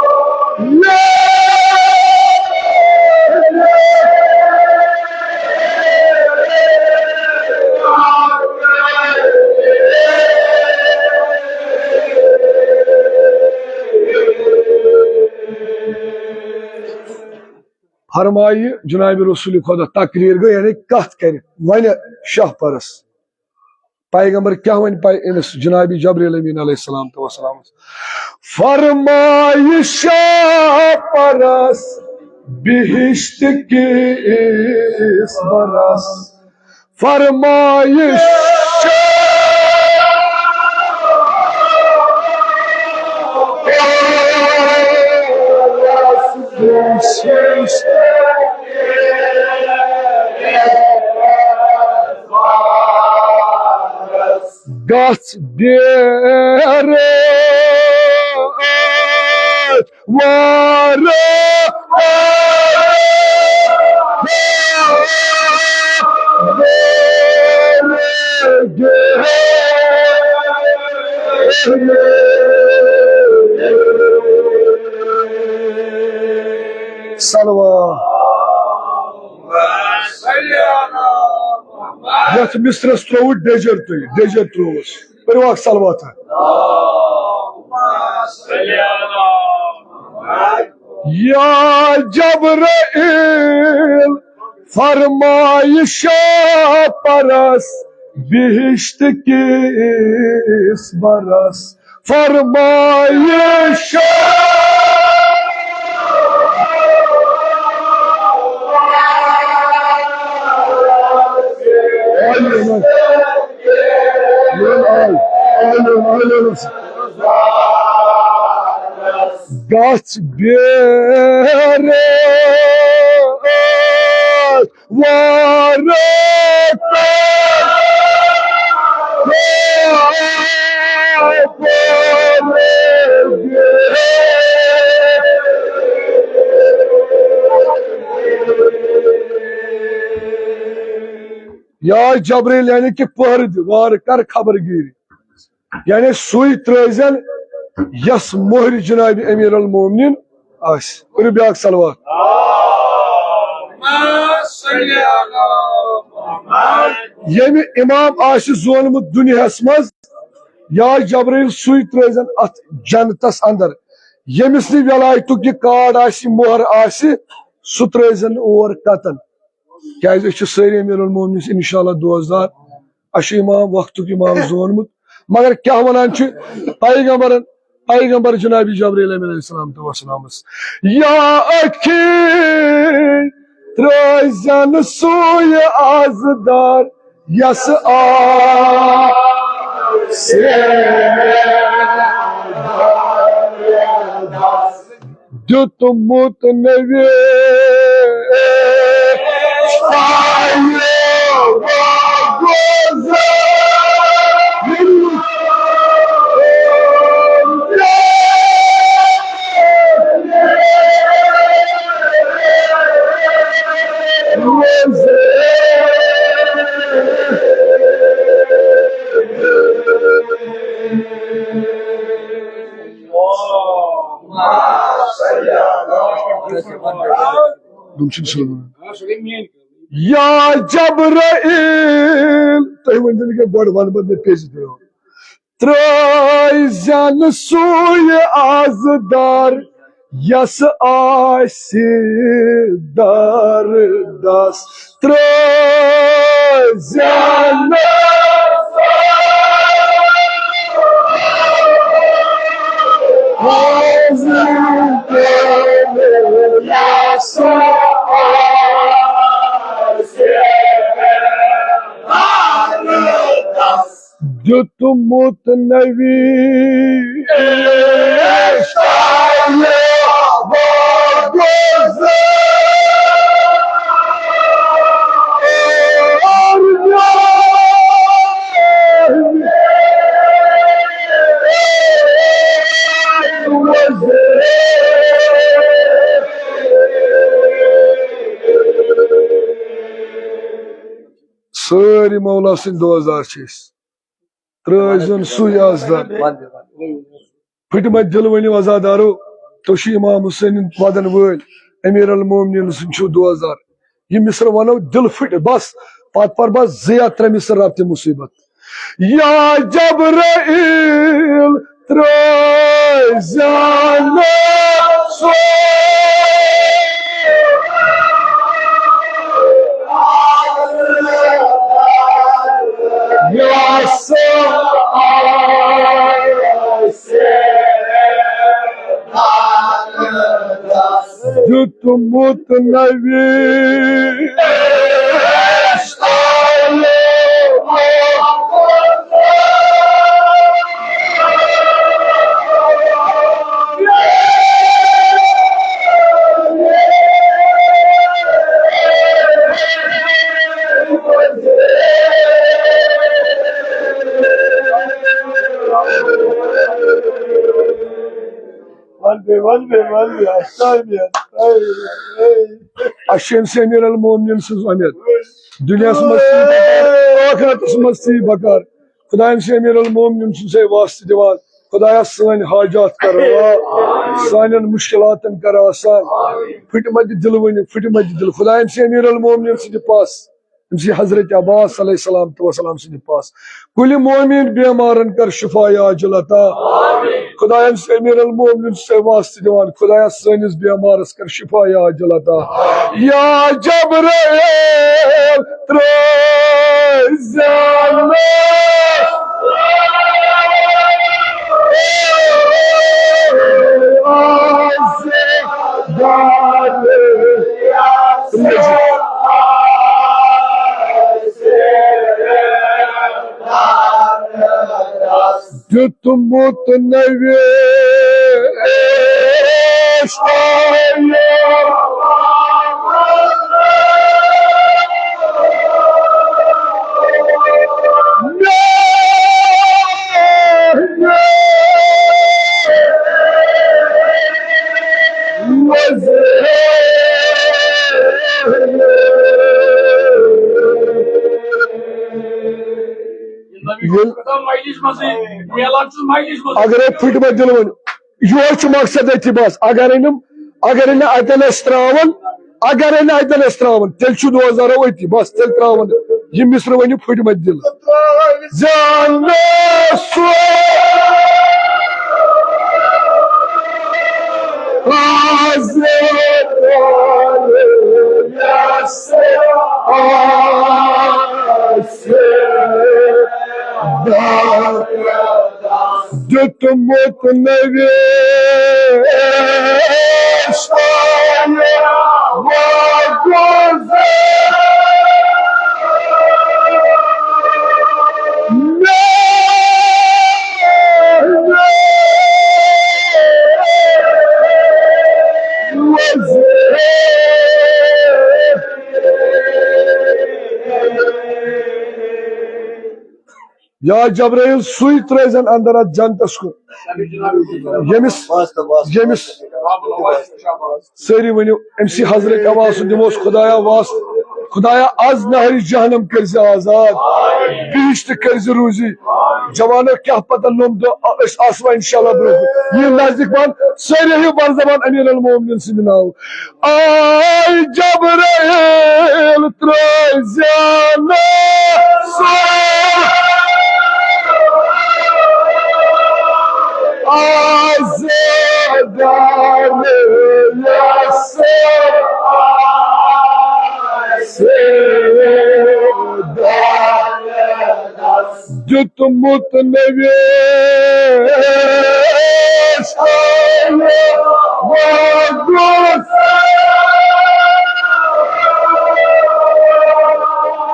فرمایہِ جناب رسول خدا، تقریر گٔے، یعنی کتھ کرِ۔ وۄنۍ شاہ پرس پیغمبر کیاہ ونہِ پے-، أمِس جناب جبرائیل امین علیہ السلام تو وسلام؟ فرمایہِ شاہ پرس بہشت کِس برس، فرمایش۔ گژھ بیرٕ وارٕ صلوات۔ یتھ مصرس تروو ڈیجر تُہۍ، ڈیجر ترووُس۔ پٔرِو اکھ صلوات۔ یا جبرائیل، فرمایشہ پرس بہشت کِس برس، فرمایشہ۔ گژھ بیرٕ وارٕ یا جبرائیل، یعنی کہ پہرٕ دِ، وارٕ کر خبر گیٖری۔ یعنی سُے ترٲوزٮ۪ن یس مۄہرِ جناب امیر المومنین آسہِ۔ کٔرِو بیٛاکھ صلوات۔ ییٚمہِ امام آسہِ زونمُت دُنیاہس منٛز، یا جبرائیل، سُے ترٲوزٮ۪ن اتھ جنتس اندر۔ ییٚمِس نہٕ ولایتُک یہِ کارڈ آسہِ، مۄہر آسہِ، سُہ ترٲوزٮ۪ن اور کتن۔ کیازِ أسۍ چھِ سٲری امیر المومنین انشاءاللہ دوستدار۔ اَسہِ چھُ امام وقتُک امام زونمُت۔ مگر کیٛاہ وَنان چھِ پیغمبرن، پیغمبر جناب جبرائیل امین علیہ السلام تو وسلامس؟ یا اکھی ترٲوزٮ۪ن سُے آزدار یس آسہِ دیُتمُت نبی تِم چھِنہٕ سُہ وَنان۔ یا جبرائیل، تُہۍ ؤنۍ زیو نہٕ کینٛہہ، گۄڈٕ وَنہٕ بہٕ، مےٚ پیٚژِ دیو۔ ترٛٲوزٮ۪ن سُے آزدار یس آسہِ دردس، ترٛٲوزٮ۪ن دیُتمُت نبی عشقَ سٲری مولا سٕنٛدۍ دوستدار چھِ أسۍ۔ ترٛٲوۍ زیُن سُے آسدار۔ پھٕٹمٕتۍ دِل ؤنِو عزادارو، تُہۍ چھِو امام حسینٕنۍ وَدَن وٲلۍ، امیر المومنین سٕنٛدۍ چھِو دوستدار۔ یہِ مصرٕ وَنو دِل پھٕٹہِ، بس، پتہٕ پَرٕ بہٕ زٕ یا ترٛےٚ مصرٕ رب تہِ مصیبت۔ یا جبرائیل ترٛٲوۍ زیُن سُے یَس آسہِ دیُتمُت نبی عشقَ۔ وَن بیٚیہِ، وَن بیٚیہِ، وَن بیٚیہِ، اَسہِ چھِ أمۍ سٕے امیر المومنین سٕنٛز اُمید۔ دُنیاہَس منٛز تہِ بکار، ٲخرتَس منٛز تہِ بکار۔ خدایَن چھِ امیر المومنین سٕنٛدۍ سۭتۍ واسطہٕ دِوان۔ خدایا، سٲنۍ حاجات کر روا، سانٮ۪ن مُشکِلاتَن کر آسان۔ پھٕٹمٕتۍ دِل ؤنِو، پھٕٹمٕتۍ دِل۔ خدایَن چھِ امیر المومنین سٕنٛدِ پاس، أمۍ سٕے حضرت عباس علیہ السلام تہٕ وسلام سٕنٛدِ پاس۔ کُلہِ مومِن بیمارَن کر شفا عاجل عطا۔ خدایَن چھِ امیر المومنین سۭتۍ واسطہٕ دِوان۔ خدایا، سٲنِس بیمارَس کر شفا عاجل عطا۔ یا جبرائیل ترٛٲوۍ زیُن آز دار۔ دیُتمُت نبی عشقَ۔ ییٚلہِ اگرے پھٕٹمٕتۍ دِل ؤنِو، یِہوٚے چھُ مقصد أتھی بس۔ اگرے نہٕ، اگرے نہٕ اَتٮ۪ن ٲسۍ ترٛاوان، اگرے نہٕ اَتٮ۪ن ٲسۍ ترٛاوان، تیٚلہِ چھُ دوزارو أتی، بس، تیٚلہِ ترٛاوان۔ یہِ مصرٕ ؤنِو پھٕٹمٕتۍ دِل۔ زانو سُہ آز یَس آسہِ دیُتمُت نبی عشقَ۔ یا جبرائیل، سُے ترٲوزن اندر اتھ جنتس کُن، ییٚمِس، ییٚمِس، سٲری ؤنِو، أمۍ سٕے حضرت عباس سُنٛد دِموس خدایا واسطہٕ۔ خدایا، از نہرِ جہنم کٔرۍ زِ آزاد، بہشت کٔرۍ زِ روزی۔ جوانو، کیٛاہ پتہ، نوٚم دۄہ، أسۍ آسوا انشاءاللہ برونٛہہ کُن۔ یہِ نزدیٖک پہن، سٲری ہیٚیِو بر زبان امیر المومنین سٕنٛدِ ناوٕ۔ آے جبرائیل ترٛٲوۍ زیُن سُہ آز دار یَس آسہِ دار۔ دیُتمُت نبی عشقَ وۄنۍ گوٚژھ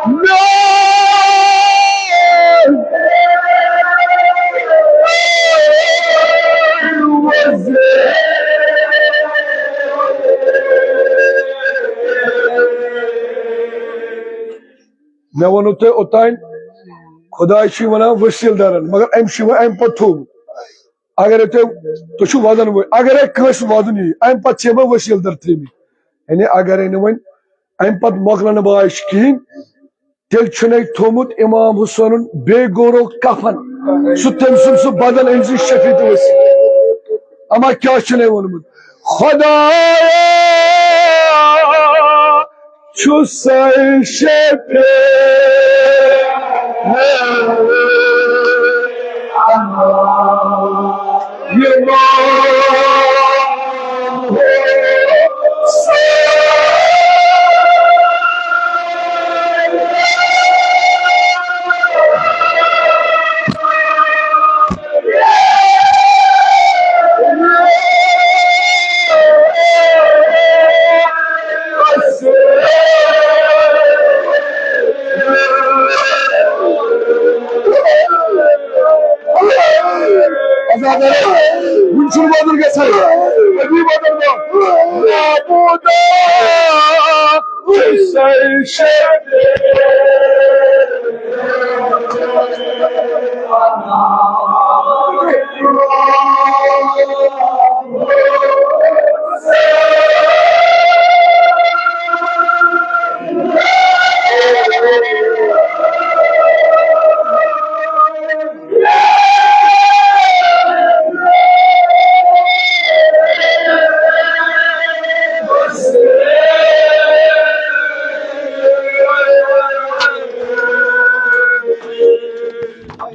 مےٚ مےٚ ووٚنوُ تۄہہِ اوٚتانۍ، خۄداے چھُ وَنان ؤسیٖل دَرَن، مگر أمۍ چھُ وۄنۍ اَمہِ پَتہٕ تھوٚومُت۔ اگرے تۄہہِ، تُہۍ چھِو وَدَن وٲلۍ، اگرے کٲنٛسہِ وَدُن یی، اَمہِ پَتہٕ چھِ یِمَن ؤسیٖل دَر تھٲومٕتۍ۔ یعنی اگرے نہٕ وۄنۍ اَمہِ پَتہٕ مۄکلَن نہٕ باش کِہیٖنۍ، تیٚلہِ چھُنَے تھوٚومُت اِمام حُسینُن بیٚیہِ گورو کفن، سُہ تٔمۍ سُنٛد سُہ بدن أمۍ سٕنٛدِ شفیع تہٕ ؤسیٖل۔ اما کیٛاہ چھُنَے ووٚنمُت؟ خۄدایا، چھُ سَے شفیع۔ وُنہِ چھُنہٕ بدل گژھان۔ ابھی بدل گوٚو۔ معبودا، سَے شفیع۔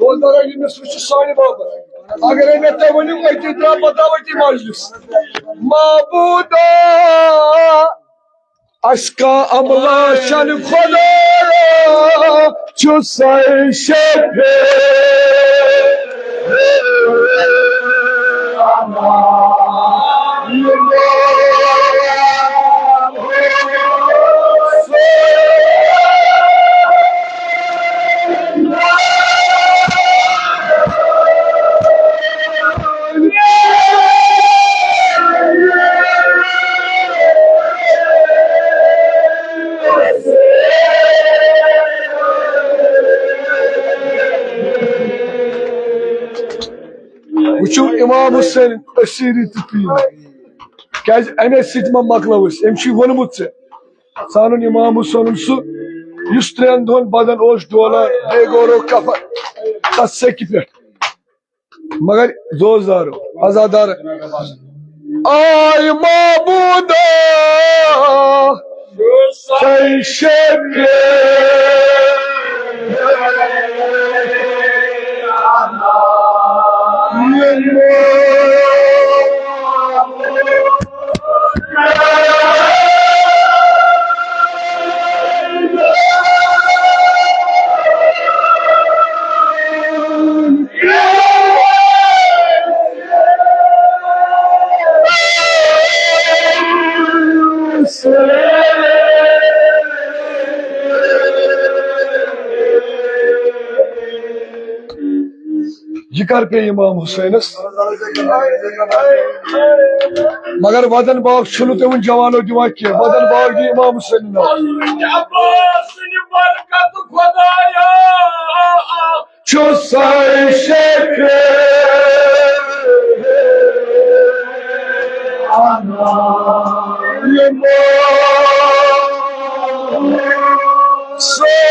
دوستو، ییٚمِس وٕچھِ سانہِ باپتھ۔ اگرے مےٚ تۄہہِ ؤنِو، أتی درٛاو، پتہٕ درٛاو أتی مجلس۔ معبودا، اَسہِ کانٛہہ عملہ چھَنہٕ خۄدایا، چھُ سَے شفیع۔ وٕچھِو اِمام حُسین أسیٖری تہٕ پیٖر، کیٛازِ اَمے سۭتۍ ما مۄکلو أسۍ؟ أمۍ چھُے ووٚنمُت ژےٚ، ژٕ اَنُن اِمام حُسینُن سُہ، یُس ترٛٮ۪ن دۄہَن بدن اوس ڈولان، بیٚیہِ گورو کفن تَتھ سیٚکہِ پٮ۪ٹھ۔ مگر دوستدارو، عزادار، آے معبودا، سَے شفیع۔ یہِ کر پیٚیہِ امام حسینس؟ مگر ودن باب چھُنہٕ تِمن جوانو دِوان کینٛہہ، ودن باب دِیہِ امام حسین ناو۔ عباس سٕنٛدِ برکت خۄدایا۔ چھُ سَے شفیع انا یِمو سَے۔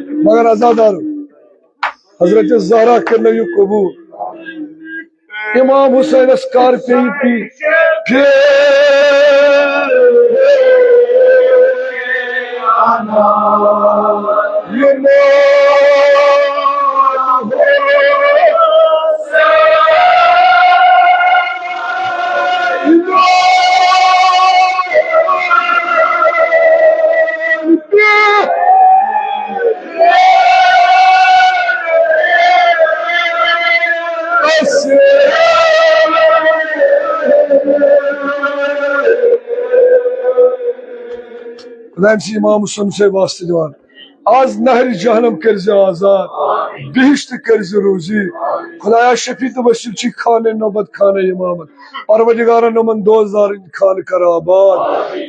مگر عزادارو، حضرت زہرا کٔر نہٕ یہِ قبوٗل۔ امام حسینس کر پیٚیہِ پی پھر؟ تٔمۍ سٕے امام حسین سے واسطہٕ دِوان۔ از نہرِ جہنم کٔرۍ زِ آزاد، بہشت کٔرۍ زِ روزی۔ خدایا شفیع تہٕ بشیر چھی خانہ نوبت خانہ امامت۔ پروردگارا نومن دوزدارن خانہ کر آباد۔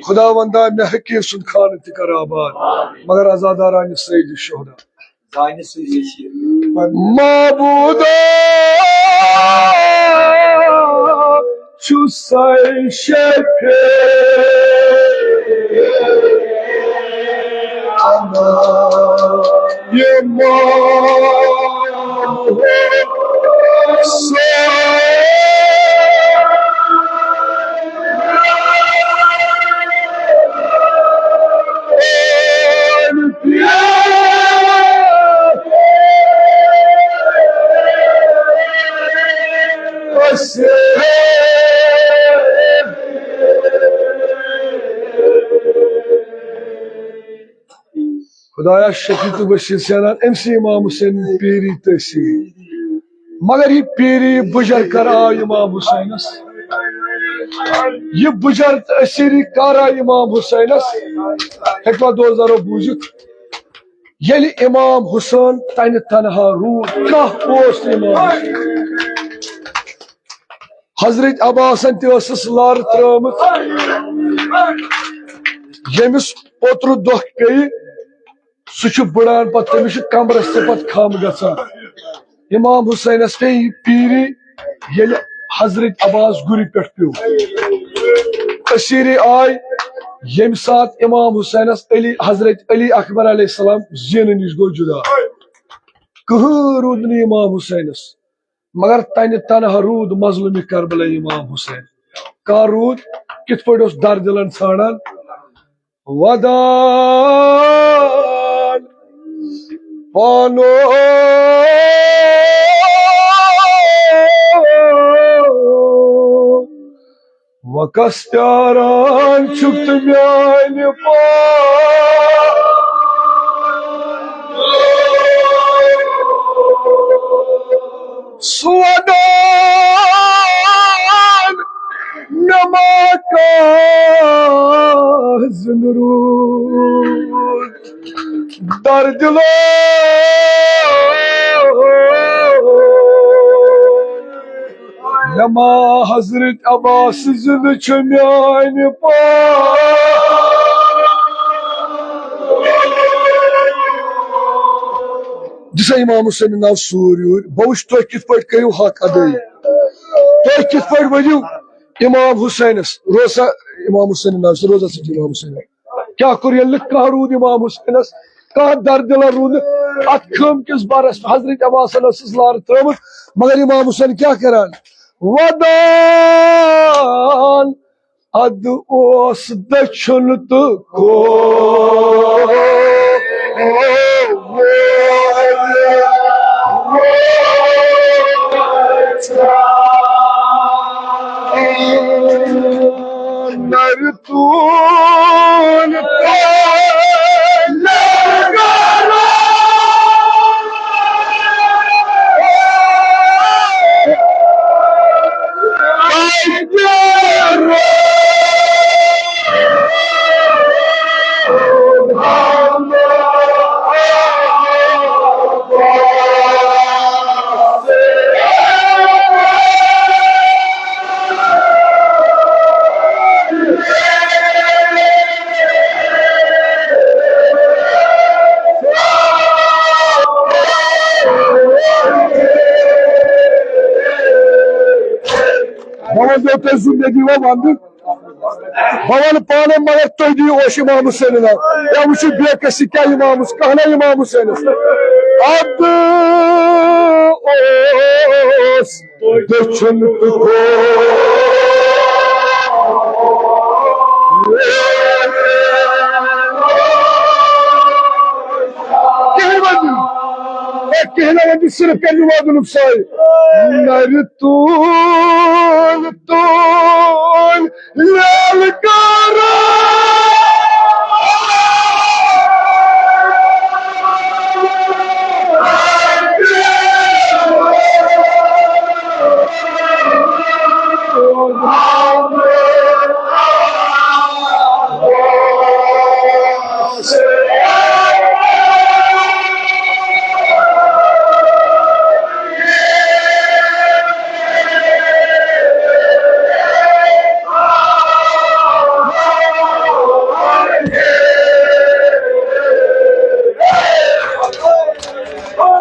خداوندا مےٚ حقیٖر سُنٛد خانہ تہِ کر آباد۔ مگر عزادارانہِ سید شہدا۔ معبودا چھُ سَے شفیع انا امام حسین۔ خدایا شفیع تہٕ بشیر سیانان أمۍ سٕے امام حسین پیٖری تہٕ أسیٖری۔ مگر یہِ پیٖری، یہِ بُجر کر آو امام حسینس؟ یہِ بُجر تہٕ أسیٖری کر آو امام حسینس؟ ہیٚکوا دوزدارو بوٗزِتھ؟ ییٚلہِ امام حسین تنہِ تنہا روٗد، کانٛہہ اوس نہٕ امام حسین۔ حضرت عباسن تہِ ٲسٕس لارٕ ترٲومٕژ۔ ییٚمِس پوترٕ دۄہ پیٚیہِ، سُہ چھُ بٕڑان، پتہٕ تٔمِس چھُ کمرس تہِ پتہٕ کھم گژھان۔ امام حسینس پیٚیہِ یہِ پیٖری، ییٚلہِ حضرت عباس گُرِ پٮ۪ٹھ پیوٚو۔ أسیٖری آے، ییٚمہِ ساتہٕ امام حسینس علی، حضرت علی اکبر علیہ السلام زینہٕ نِش گوٚو جُدا۔ کٕہٕنۍ روٗد نہٕ امام حسینس، مگر تنہِ تنہا روٗد مظلومِ کربلا امام حسین۔ کانٛہہ روٗد، کِتھ پٲٹھۍ اوس در دِلن ژھانڈان؟ ودان پانو وکس پیاران چھُکھ ژٕ میانہِ پا۔ سُہ ودان مےٚ ما کانٛہہ زِنٛدٕ روٗد۔ در دِلو، مےٚ ما حضرت عباس زِنٛدٕ چھُ میانہِ پا۔ دِسا امام حسین ناو سوٗر یوٗرۍ، بہٕ وٕچھٕ تُہۍ کِتھ پٲٹھۍ کٔرِو حق ادٲیی، تُہۍ کِتھ پٲٹھۍ ؤنِو امام حسینس، روزا امام حسین ناو، روزا سۭتۍ امام حسین۔ کیٛاہ کوٚر ییٚلہِ نہٕ کانٛہہ روٗد امام حسینس، کانٛہہ دردِلا روٗد نہٕ۔ اتھ خٲم کِس بارس حضرت عباسن ٲسٕس لارٕ ترٲومٕژ، مگر امام حسین کیٛاہ کران؟ ودان ادٕ اوس دٔچھُن تہٕ کھووُر۔ نرِ تون بہٕ وَنہٕ تۄہہِ زِندگی وۄنۍ وَندٕ۔ بہٕ وَنہٕ پانَے، مگر تُہۍ دِیِو اوش امام حسین ناو۔ یا وٕچھِو بے کسی کیٛاہ امام حسین، کانٛہہ نہ امام حسینَس۔ اَدٕ اوس دٔچھُن تہٕ کھووُر۔ کِہیٖنۍ وَنہٕ نہٕ۔ اے، کِہیٖنۍ نہٕ وَنہٕ نہٕ، صرف کَرِ وادُن سٲے۔ نَرِ تُل تُل لَلکارا۔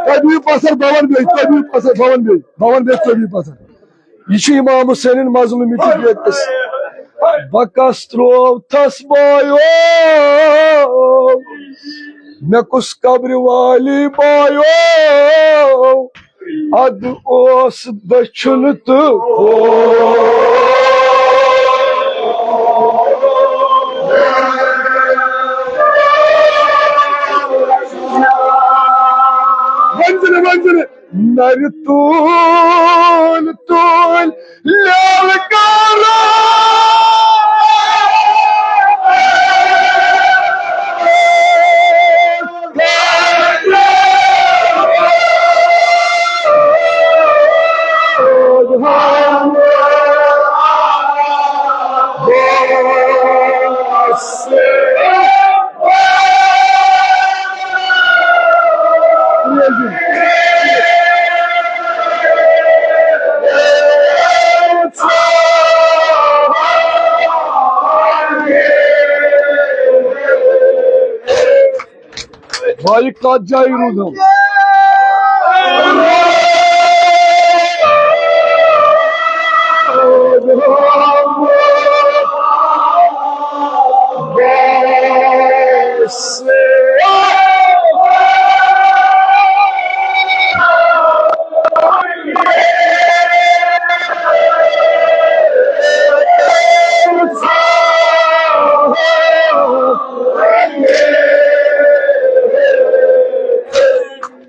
تُہۍ بِہِو پتھر، بہٕ وَنہٕ بیٚیہِ، تُہۍ بِہِو پتھر، بہٕ وَنہٕ بیٚیہِ، بہٕ وَنہٕ بیٚیہِ، تُہۍ بِہِو پتھر۔ یہِ چھُ امام حسینٕنۍ مظلوٗمی تہٕ بے عزتی۔ بہٕ کس ترٛووتھس بایو، مےٚ کُس قبرِ والی بایو، ادٕ اوس دٔچھُن تہٕ وۄنۍ زنہٕ، وۄنۍ زنہٕ نرِ تُلۍ تُلۍ لیلہٕ کران۔ بھائی، کتھ جایہِ روٗدم؟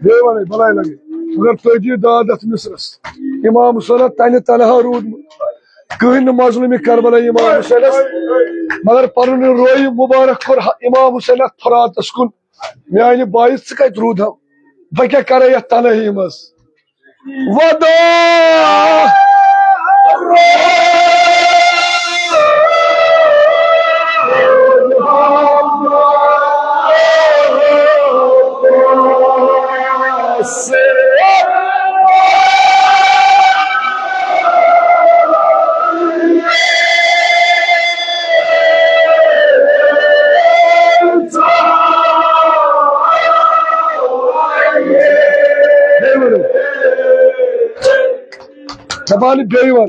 بیٚیہِ وَنَے، بَلاے لَگے۔ مگر تُہۍ دِیِو داد اَتھ مِصرَس۔ اِمام حُسینَس تَنہِ تَنہا روٗدمُت۔ کٕہٕنۍ نہٕ مظلوٗمی کربلا اِمام حُسینَس۔ مگر پَنُن یہِ رویہِ مُبارک کوٚر اِمام حُسینَس فراتَس کُن۔ میٛانہِ بایہِ، ژٕ کَتہِ روٗدہَم؟ بہٕ کیٛاہ کَرٕ یَتھ تَنہٲیی منٛز؟ وداع۔ دپان بیٚیہِ وَن،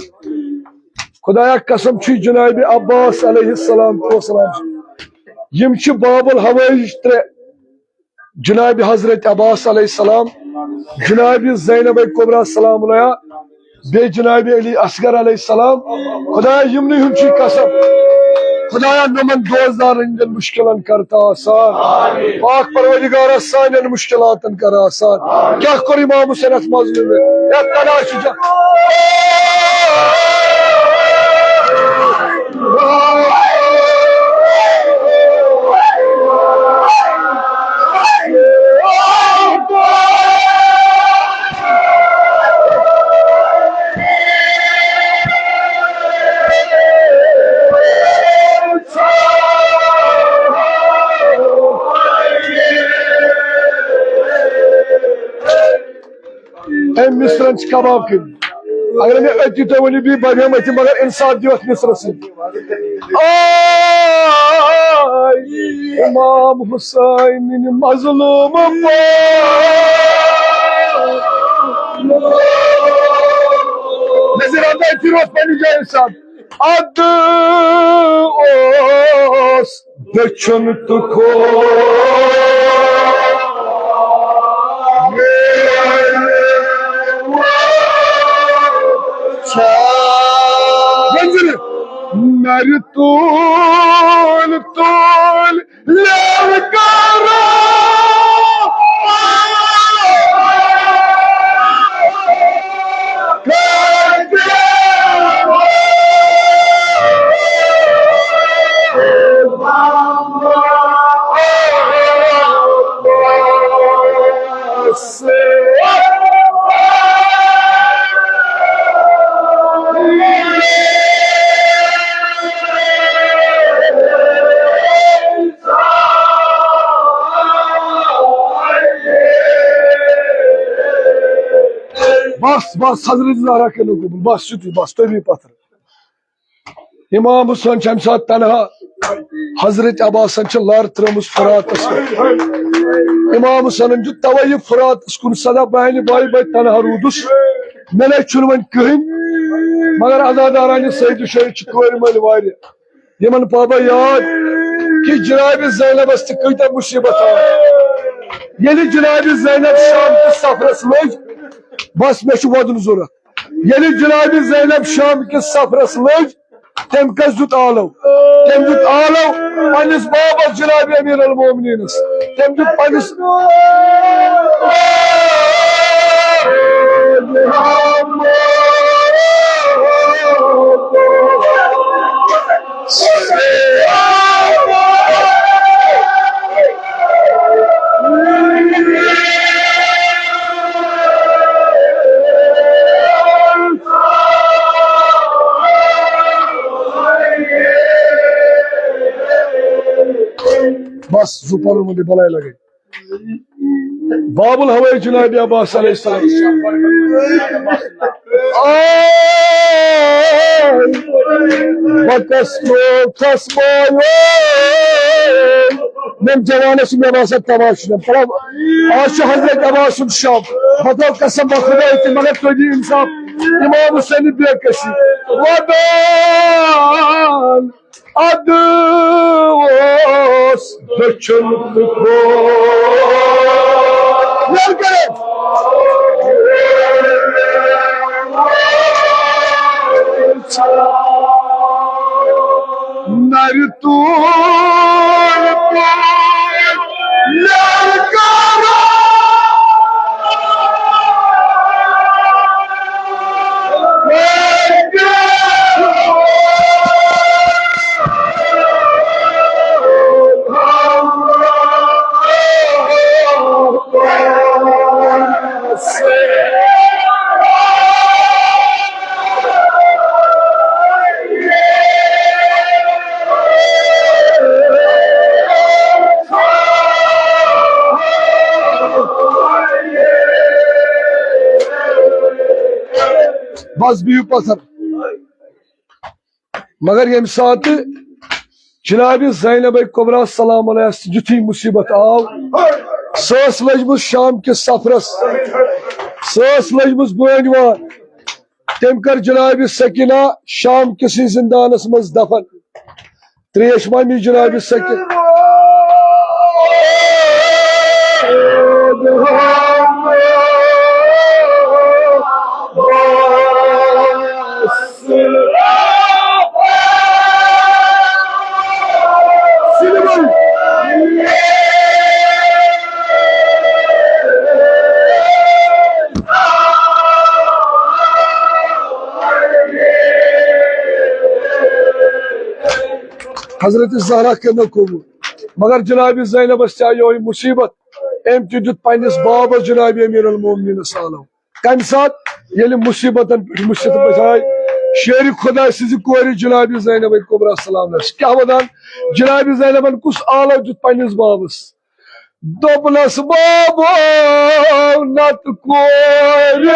خدایا قسم چھُ جناب عباس علیہ السلام، یِم چھِ باب الحوائج ترٛےٚ، جناب حضرت عباس علیہ السلام، جناب زینب کبریٰ سلام علیہا، بیٚیہِ جناب علی اصغر علیہ السلام۔ خدایا، یِمنٕے ہُنٛد چھُے قسم۔ خدایا، نومن دوزدارن ہٕنٛدٮ۪ن مُشکِلن کر تہٕ آسان۔ پاک پروردگارا، سانٮ۪ن مُشکِلاتن کر آسان۔ کیٛاہ کوٚر اِمام حُسینس مظلوٗمن؟ یتھ تنہا چھُ جا-، أمۍ مِصرن چھِ کباب کٔرمٕتۍ۔ اگر مےٚ أتی تُہۍ ؤنِو، بیٚیہِ بہٕ بیٚہمہٕ أتی، مگر اِنصاف دِیِو اَتھ مِصرَس سۭتۍ۔ آے اِمام حُسینٕنۍ مظلوٗم پٲٹھۍ۔ نذیر احمد، أتی روز پننہِ جایہِ اِنصاف۔ ادٕ اوس دٔچھُن تہٕ کھووُر۔ نرِ تُلۍ تُلۍ لیلہٕ کران۔ بس، بس، حضرت زہرا کٔرِو قبول۔ بس، یُتُے، بس، تُہۍ بِہِو پتھر۔ اِمام حُسین چھُ اَمہِ ساتہٕ تنہا۔ حضرت عباسن چھِ لر ترٲومٕژ فراتس پٮ۪ٹھ۔ امام حسنن چھُ توے یہِ فراتس کُن صدا بہنہِ بھائی بھائی تنہا روٗدُس، مےٚ نَے چھُنہٕ وۄنۍ کٕہٕنۍ۔ مگر عزادارانہِ سید شاہد چھِ کورِ مٲلۍ واریاہ۔ یِمن پابا یاد کہِ جناب زینبس تہِ کۭتیاہ مصیبت آے۔ ییٚلہِ جناب زینب شام کِس سفرس لٔج، بس مےٚ چھُ وَدُن ضروٗرت۔ ییٚلہِ جناب زینب شام کِس سفرس لٔج، تٔمۍ کس دیُت آلو؟ تٔمۍ دیُت آلو پننِس بابس جناب امیر المومنینس۔ تٔمۍ دیُت پننِس بس زٕ پَلو منٛز بَلاے لَگے۔ باب الہوٲیی جناب عباس علیہ السلام۔ آے، بکس لوگ کس بایو۔ نم جوانس مےٚ باسان تماشہٕ نم۔ آز چھُ حضرت عباس سُنٛد شب۔ بہٕ تھاو قسم بخداے تہِ، مگر تُہۍ دِیِو انصاف۔ امام حسین بے کسی۔ ودان۔ ادٕ اوس دٔچھُن تہٕ کھووُر۔ نرِ توٗرۍ پٲٹھۍ ییٚلہِ کران۔ بس بِہِو پتھر۔ مگر ییٚمہِ ساتہٕ جناب زینب کبریٰ سلام علیہس یُتھُے مصیبت آو، سۄ ٲس لٔجمٕژ شام کِس سفرس، سۄ ٲس لٔجمٕژ بٲنۍ وان۔ تٔمۍ کٔر جناب سکینہ شام کِسٕے زندانس منٛز دفن۔ تریش ما می جناب سکینہ؟ حضرت زہرا کٔرنو قبول۔ مگر جناب زینبس تہِ آیہِ یِہوٚے مصیبت، أمۍ تہِ دیُت پننِس بابس جناب امیر المومنینس آلو۔ کمہِ ساتہٕ؟ ییٚلہِ مصیبتن پٮ۪ٹھ مصیبت آیہِ، شیرِ خدا سٕنٛزِ کورِ جناب زینب کبریٰ سلام علیہس کیٛاہ ودان؟ جناب زینبن کُس آلو دیُت پننِس بابس؟ دوٚپنس، بابو، نتہٕ کورِ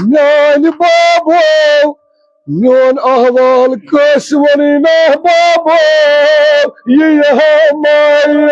میانہِ بابو، میون احوال کٲنٛسہِ ووٚنُے نہٕ بابو، یہِ یہِ ہا مایہِ۔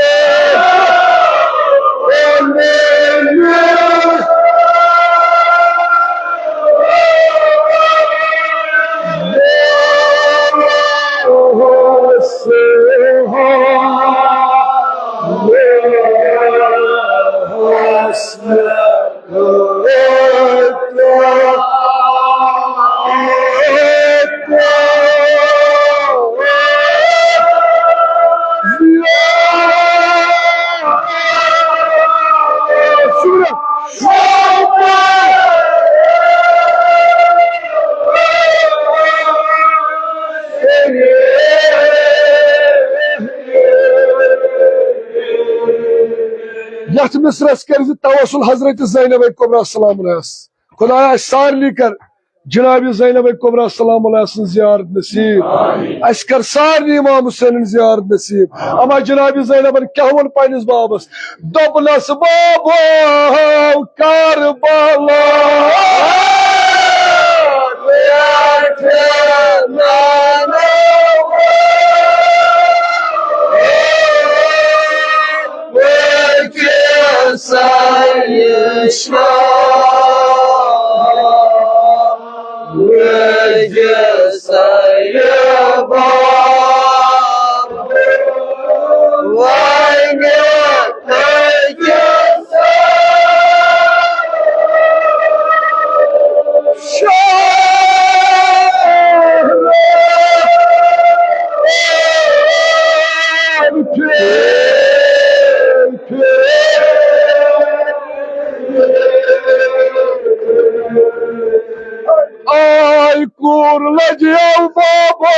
یتھ مصرس کٔرۍ زِ توسل حضرت زینب کبریٰ سلام علیہس۔ خدایا، اسہِ سارنٕے کر جناب زینب کبریٰ سلام علیہا سٕنٛز زیارت نصیب۔ اسہِ کر سارنٕے امام حسینن زیارت نصیب۔ اما جناب زینبن کیٛاہ ووٚن پننِس بابس؟ دوٚپنس، بابا، کربلا پٮ۪ٹھ نانو وٕچھِ سایہِ شاہ، وٕچھِ سایہِ بابا۔ وۄنۍ آے کوٗر لٔجیو بابا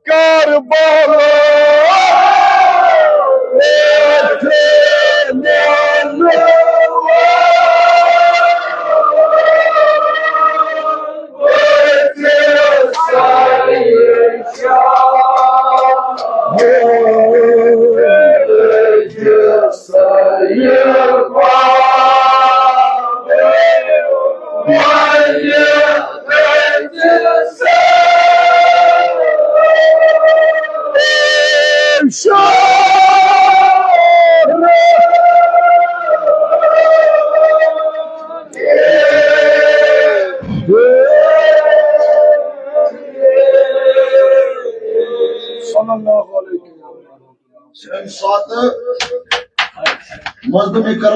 کربلا۔ صلی اللہ علیہ وسلم۔ ییٚمہِ ساتہٕ مظلوم کربلا